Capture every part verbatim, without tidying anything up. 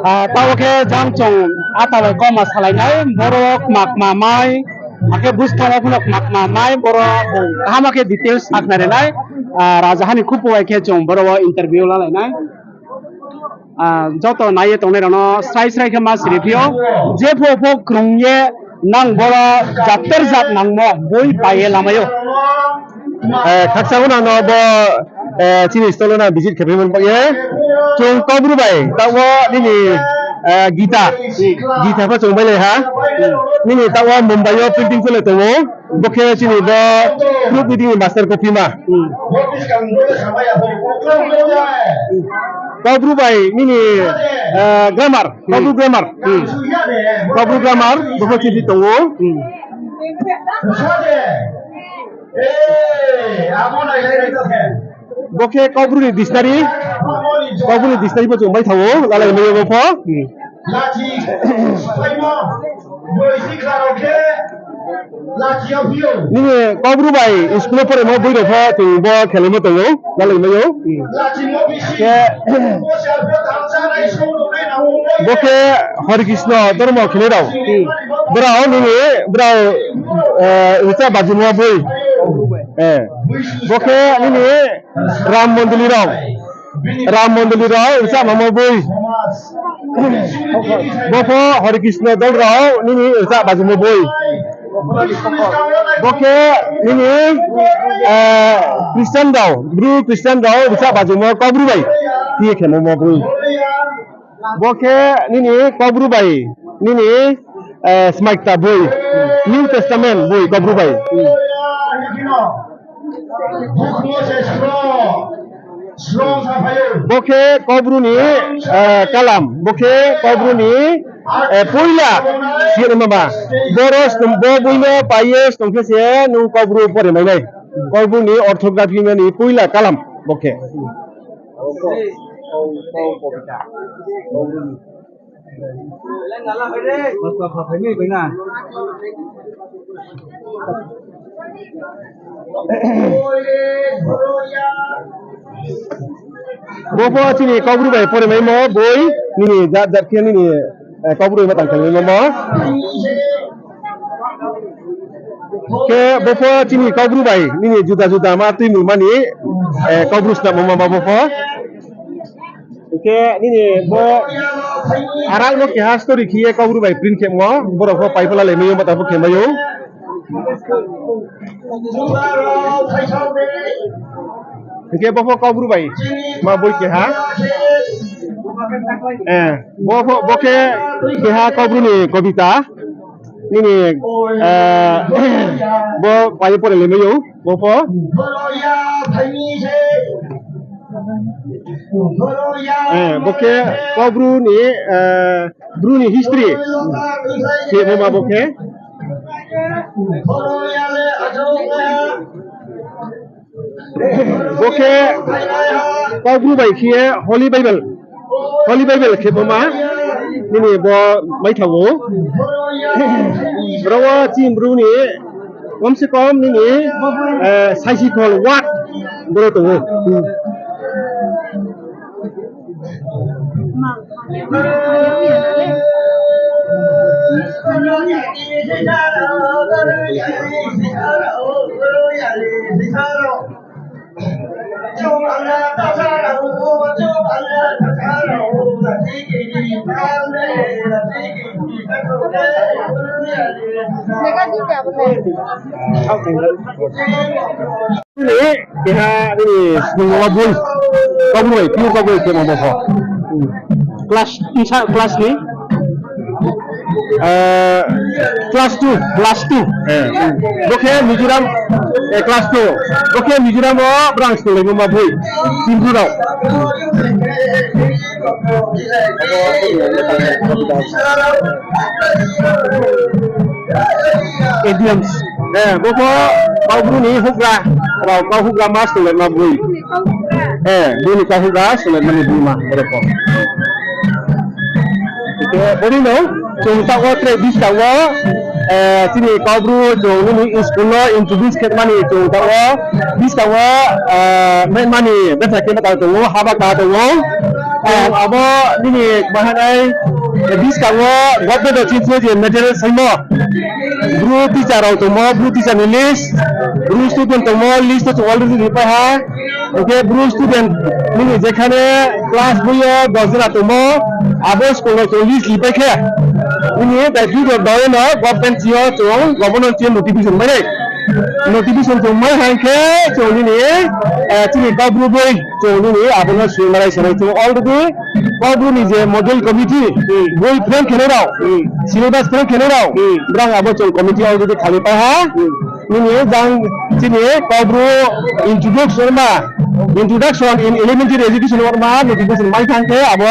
Taoh khe jang chung ata bai kauma salai nai, boro kma kma mai, akhe buskang wo pho no kma kma mai, boro bung kaham khe details sakhnari nai, rajaha ni khupo bai khe chung boro wo interview lalai nai. Joto nai ye tongnai rao no srai srai khe ma siri phi ou, jepho pho krung ye nang boro jat ter jat nangmo boi pai ye lamai ou. Khakchang wo nang no bo, chini stall wo nang visit khe phaimo ni baoh ye. Chung Kaubru bai taoh wo nini Gita, Gita pho chung bailai ha. Nini taoh wo Mumbai yo printing khe le tong ou. Bo khe chini bo proof reading ni master copy ma. Kaubru bai nini grammar, Kaubru grammar. Kaubru grammar, bo pho chini tong ou. Bo khe Kaubru ni dictionary, Kaubru ni dictionary pho chung mai thanng ou, lalai mai ou bo pho. Nini Kaubru bai school wo poremo boi rao pho chung bo khelaimo tong ou, lalai mai ou. Khe bo khe Hare Krishna dormo khenai rao. Brao nini, brao rchah bajimo boi. Bo khe nini Ram Mondoli rao. Ram Mondoli rao rchah mamo boi. Bo pho Hare Krishna dol rao nini rchah bajimo boi. Bo khe nini Christian rao, Bru Christian rao rchah bajimo Kaubru bai khe khemo mo boi. Bo khe nini Kaubru bai nini smaikta boi, New Testament boi Kaubru bai. Bo khe Kaubru ni kalam, bo khe Kaubru ni poila siyanaima ma. Boro, bo boi no pai ye snung khe se nung Kaubru pore mai nai. Kaubru ni orthography no ni poila kalam bo khe. Bo pho chini Kaubru bai poremaimo boi, nini jat jat khe nini Kaubru bai ma tang khe maimo. Khe bo pho chini Kaubru bai nini juda juda ma tuimungma ni Kaubru snamo ma bo pho. Hing khe nini bo arak no keha story khe ye Kaubru bai print khemo, borao pho pai pho lalai mai ou, mata pho khe mai ou. Hing khe bo pho Kaubru bai ma boi keha. Bo khe keha Kaubru ni kobita. Nini bo pai ye pore le mai ou, bo pho. Bo khe Kaubru ni, Bru ni history khemo ma bo khe. Bo khe Kaubru bai khe ye Holy Bible, Holy Bible khemo ma nini bo maithang ou. Ro wo chini Bru ni kom se kom nini saisi khol word boro tong ou. Ni keha nini snungmo boi, Kaubru bai, pure Kaubru bai khemo bo pho. Class, class ni? Class two, class two. Bo khe Mizoram, class two. Bo khe Mizoram wo brang snunglaimo ma boi. Timbru rao. Idioms. Bo pho Kaubru ni houhgra, rao kau houhgra ma snunglaima boi. Bini kau houhgra snunglaima ni boi ma, boro pho. Hing khe bori no chung taoh wo tre buskang wo, chini Kaubru chung nini school no introduce khe mani chung taoh wo buskang wo, maimani betha khe ma tang tong ou, haba ka tong ou. Abo nini bahanai, buskang wo government rao chini thing yo je material saimo, Bru teacher rao tongmo, Bru teacher ni list, Bru student tongmo list to chung already ripai ha. Hing khe Bru student nini jekhane class boi yo dos jona tongmo, abo school rao chung list ripai khe, nini daiphroi rao dao no government thing yo chung, government thing yo notification mai nai. Notification chung mai hang khe chung nini, chini Kaubru boi chung nini abo no soi malai sanai chung already Kaubru ni je model committee, boi frame khenai rao, syllabus frame khenai rao, brang abo chung committee already khalipai ha. Nini jang chini Kaubru introduction ma, Introduction in Elementary Education orma notification mai thanng khe abo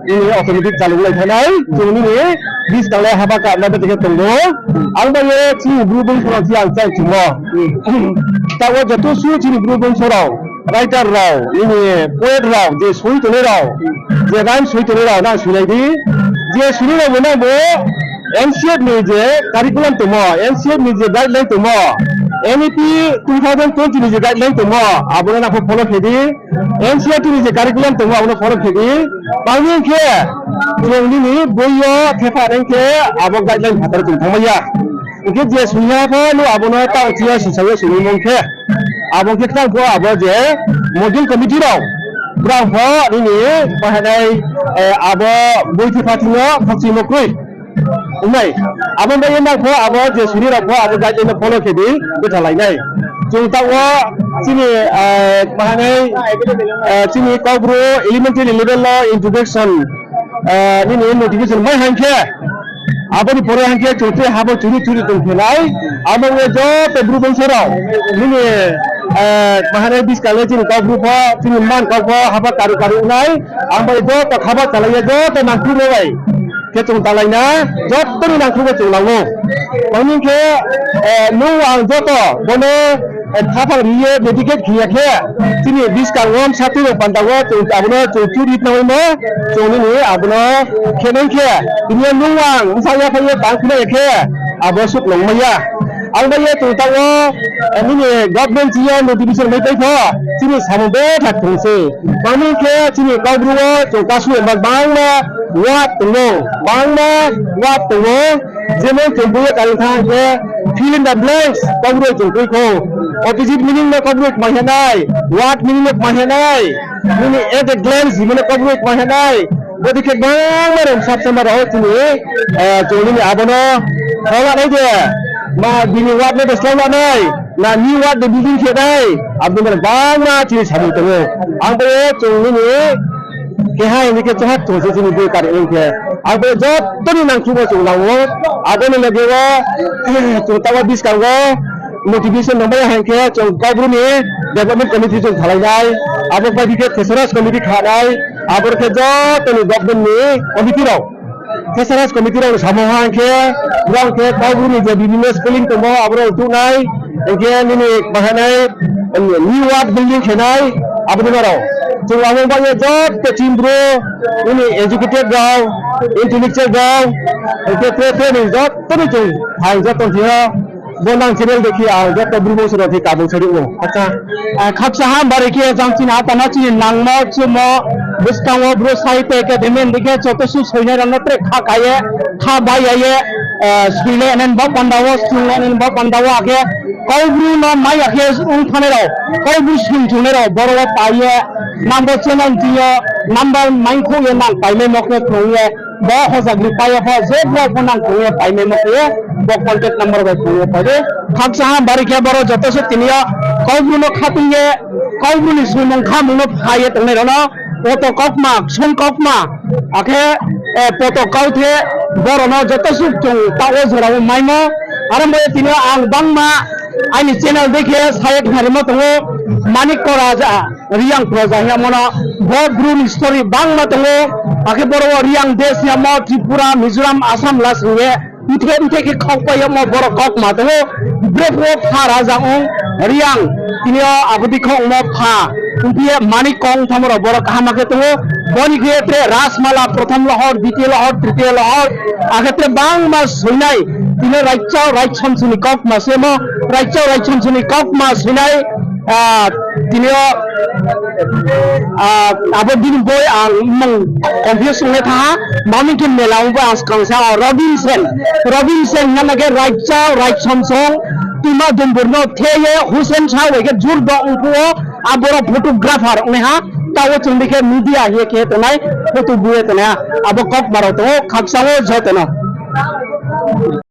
nini automatic chalulai thanai. Chung nini buskang le haba kama bete khe tongmo. Ang bai ye chini Bru bongso rao chi ang chai chungmo. Taoh wo joto su chini Bru bongso rao, writer rao, nini poet rao, je soi tongnai rao, je rhyme soi tongnai rao, nang soilai di. Je soinai rao bo nang bo N C F ni je curriculum tongmo, N C F ni je guideline tongmo, N E P two thousand twenty ni je guideline tongmo, abo no nang pho follow khe di. N C E R T ni je curriculum tongmo, abo no follow khe di. Tangmi khe, chung nini boi yo thepha nai khe, abo guideline phathar chung thanngmai ya. Hing khe je soiha pho no abo no taoh thing yo sisao ye soimai mong khe, abo khe tang pho abo je module committee rao, brang pho nini bahanai, abo boi thepha thing yo khakchuimo kroi. Ong nai. Abo bai ye nang pho abo je suri rao pho abo guideline no follow khe di, betha lai nai. Chung taoh wo chini, bahanai, chini Kaubru elementary level wo introduction, nini notification mai hang khe, abo ni pore hang khe chung tre habo churi churi tong khe nai. Abo ye joto Bru bongso rao, nini, bahanai buskang le chini Kaubru pho, chini man kau pho haba karu karu ong nai. Ang bai joto khaba chalai ye joto nangkhruhmo bai khe chung chalai na, joto ni nangkhruh wo chung nang ou. Tangmi khe, nung ang joto bo no, khaphang ri ye dedicate khe ya khe, chini buskang wo bsa tui rao panda wo chung abo no chung churi tnangmo, chung nini abo no khe nai khe, tini yo nung ang bsa yaphai ye tang khna ya khe, abo suh nangmai ya. Ang bai ye chung taoh wo, nini government chini yo notification mai pai pho, chini samung betha thong se. Tangmi khe chini Kaubru wo chung kasu ye ma bangma word tong ou, bangma word tong ou. Jemon chung boi ye kari thanng khe fill in the blanks, Kaubru chung tui kho. Opposite meaning no Kaubru kmai ha nai, word meaning no kmai ha nai, nini at a glance himo no Kaubru kmai ha nai. Bodei khe bangma rao sab sama rao chini, chung nini abo no kau la nai de, ma bini word no de slái la nai, na ni word de building khe nai, abo ni bangma chini samung tong ou. Ang bai ye chung nini keha hing khe chahak chung se chini boi kari ong khe. Ang bai ye joto ni nangkhruhmo chung nang ou. Abo ni loge wo, chung taoh wo buskang wo notification nang bai ya hing khe chung Kaubru ni development committee chung khalai nai. Abo bai khe Thesaurus committee kha nai. Abo khe joto ni government ni committee rao, Thesaurus committee rao ni samung ha hing khe, brang khe Kaubru ni je bibhinno spelling tongmo abo rao tuh nai, hing khe nini bahanai, new word building khe nai, abo ni ma rao. Chung abo bai ye joto chini Bru, nini educated rao, intellectual rao, hing khe tre tre ni joto ni chung phai joto thing yo, bo nang channel dei khe ang joto Bru bongso rao thing kabung sari ou. Khakcha ha bari khe jang chini ata no chini nangmo chumo, buskang wo Bru Sahitya Academy dei khe joto suh soinai rao no tre kha ka ye, kha bai ya ye, soilai nai bo panda wo, snunglai nai bo panda wo, akhe Kaubru no mai ya khe ong thanngnai rao, Kaubru sung chungnai rao boro wo pai ye, nang bo channel thing yo, number maingkhouh ye nang paimaimo khe krung ye, bo hojagri pai ya pho, je bo pho nang krung ye paimaimo khe, bo contact number bai krung ye pai di. Khakcha ha bari khe boro joto suh tini yo Kaubru no khatung ye, Kaubru ni soimung khamung no pha ye tongnai rao no, poto kaukma, ksung kaukma, akhe, poto kauthe, boro no joto suh chung taoh wo jora wo maimo. Aro bo ye tini yo ang bangma aini channel dei khe sa ye khnarimo tong ou, Manik Kora ja, Reang Proja hingmo no, bo Bru ni story bangma tong ou, akhe boro wo Reang desh hingmo Tripura, Mizoram, Assam lasing ye, mthe mthe khe khaukpai yagmo boro kaukma tong ou, bre pho pha raja ong, Reang, tini yo abo dei khe ongmo pha, ongphi ye Manik Kong thamo rao boro kaham khe tong ou, bo ni khe tre Rajmala, prothom lohor, ditiyo lohor, tritiyo lohor, akhe tre bangma soinai, tini yo Raichao Raichomso ni kaukma soimo, Raichao Raichomso ni kaukma soinai, Ah, tini yo, ah, abo bini boi ang mung confuse ong ye thanng ha, mami khe mela ong bo ang skang sa, ah, Robin Sen. Robin Sen hingma khe Raikchao, Raiksom song, Tima Dumbur no the ye Hussain Shah bai khe jur do ong phuh wo, aboro photographer ong nai ha, taoh wo chung di khe media hing ye khe tongnai, photo bu ye tongnai ha, abo kok barao tong ou, khakchang ou joto no.